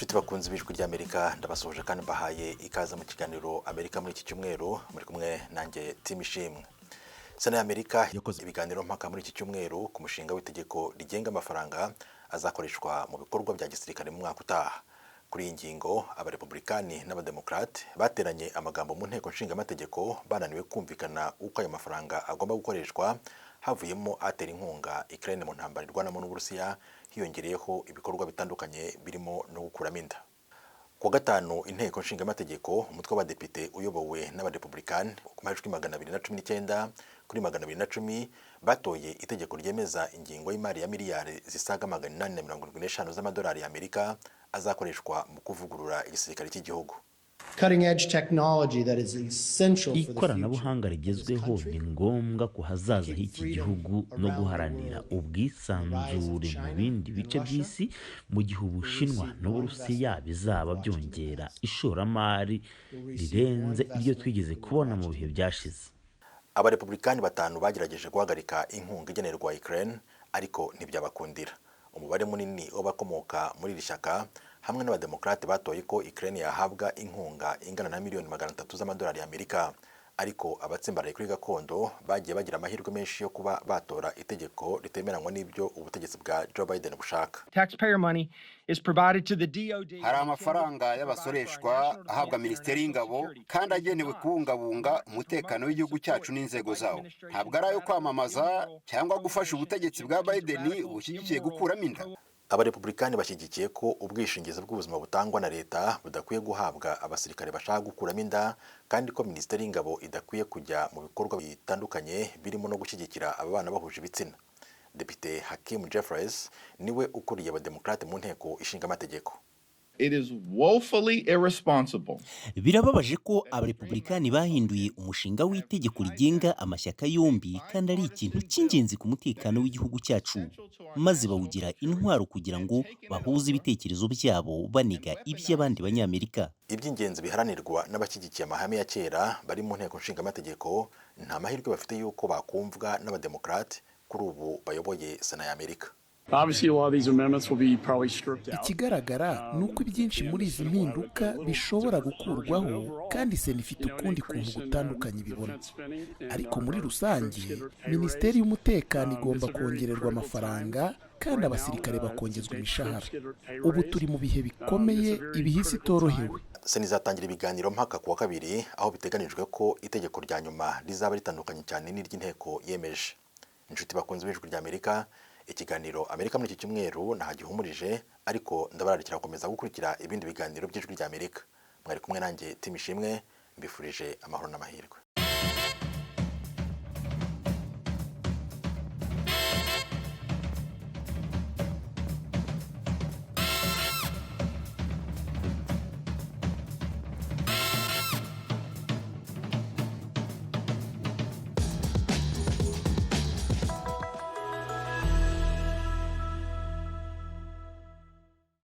Inshuti bakunze b'Ijwi ry'Amerika, ndabasuhuje kandi mbahaye ikaze mu kiganiro Amerika muri iki cyumweru. Muri kumwe nanjye Tim Ishimwe. Sena y'Amerika yakoze ibiganiro mpaka muri iki cyumweru ku mushinga w'itegeko rigenga amafaranga azakoreshwa mu bikorwa bya gisirikare mu mwaka utaha. Kuri iyi ngingo, Abarepublikani n'Abademokrate bateranye amagambo mu Nteko Nshingamategeko, bananiwe kumvikana uko ayo mafaranga agomba gukoreshwa, havuyemo atera inkunga Ukraine mu ntambara irwanamo n'Uburusiya, hiyongereyeho ibikorwa bitandukanye birimo no gukuramo inda. Ku wa gatanu, Inteko Nshingamategeko, umutwe w'abadepite uyobowe n'Abarepublikani, ku majwi 219 kuri 210 batoye itegeko ryemeza ingingo y'imari ya miliyari zisaga 875 z'amadolari y'Amerika azakoreshwa mu kuvugurura igisirikare cy'igihugu. Ikoranabuhanga rigezweho ni ngombwa ku hazaza h'iki gihugu no guharanira ubwisanzure mu bindi bice by'isi, mu gihe Ubushinwa n'Uburusiya bizaba byongera ishoramari rirenze iryo twigeze kubona mu bihe byashize. Abarepublikani batanu bagerageje guhagarika inkunga igenerwa Ukraine, ariko ntibyabakundira. Umubare munini w'abakomoka muri iri shyaka hamwe n'Abademokrate batoye ko Ukraine yahabwa inkunga ingana na miliyoni 300 z'amadolari y'Amerika, ariko abatsimbaraye kuri gakondo bagiye bagira amahirwe menshi yo kuba batora itegeko ritemeranywa n'ibyo ubutegetsi bwa Joe Biden bushaka. Hari amafaranga y'abasoreshwa ahabwa Minisiteri y'Ingabo kandi agenewe kubungabunga umutekano w'igihugu cyacu n'inzego zawo. Ntabwo ari ayo kwamamaza cyangwa gufasha ubutegetsi bwa Biden bushyigikiye gukuramo inda. Abarepublikani bashyigikiye ko ubwishingizi bw'ubuzima butangwa na leta budakwiye guhabwa abasirikare bashaka gukuramo inda, kandi ko Minisiteri y'Ingabo idakwiye kujya mu bikorwa bitandukanye birimo no gushyigikira ababana bahuje ibitsina. Depite Hakeem Jeffries niwe ukuriye Abademokrate mu Nteko Ishinga Amategeko. It is woefully irresponsible. Birababaje ko Abarepublikani bahinduye umushinga w'itegeko rigenga amashyaka yombi, kandi ari ikintu cy'ingenzi ku mutekano w'igihugu cyacu, maze bawugira intwaro kugira ngo bahuze ibitekerezo byabo baniga iby'abandi Banyamerika. Iby'ingenzi biharanirwa n'abashyigikiye amahame ya kera bari mu Nteko Nshingamategeko nta mahirwe bafite y'uko bakumvwa n'Abademokrate kuri ubu bayoboye Sena y'Amerika. Ikigaragara ni uko ibyinshi muri izi mpinduka bishobora gukurwaho, kandi Sena ifite ukundi kuntu gutandukanye ibibona. Ariko muri rusange, Minisiteri y'Umutekano igomba kongererwa amafaranga kandi abasirikare bakongezwa imishahara. Ubu turi mu bihe bikomeye, ibihe isi itorohewe. Sena izatangira ibiganiro mpaka ku wa kabiri, aho biteganijwe ko itegeko rya nyuma rizaba ritandukanye cyane n'iry'inteko yemeje. Inshuti bakunze b'Ijwi ry'Amerika, ikiganiro Amerika muri iki cyumweru ntagihumurije, ariko ndabararikira gukomeza gukurikira ibindi biganiro by'Ijwi ry'Amerika. Mwari kumwe nanjye Tim Ishimwe, mbifurije amahoro n'amahirwe.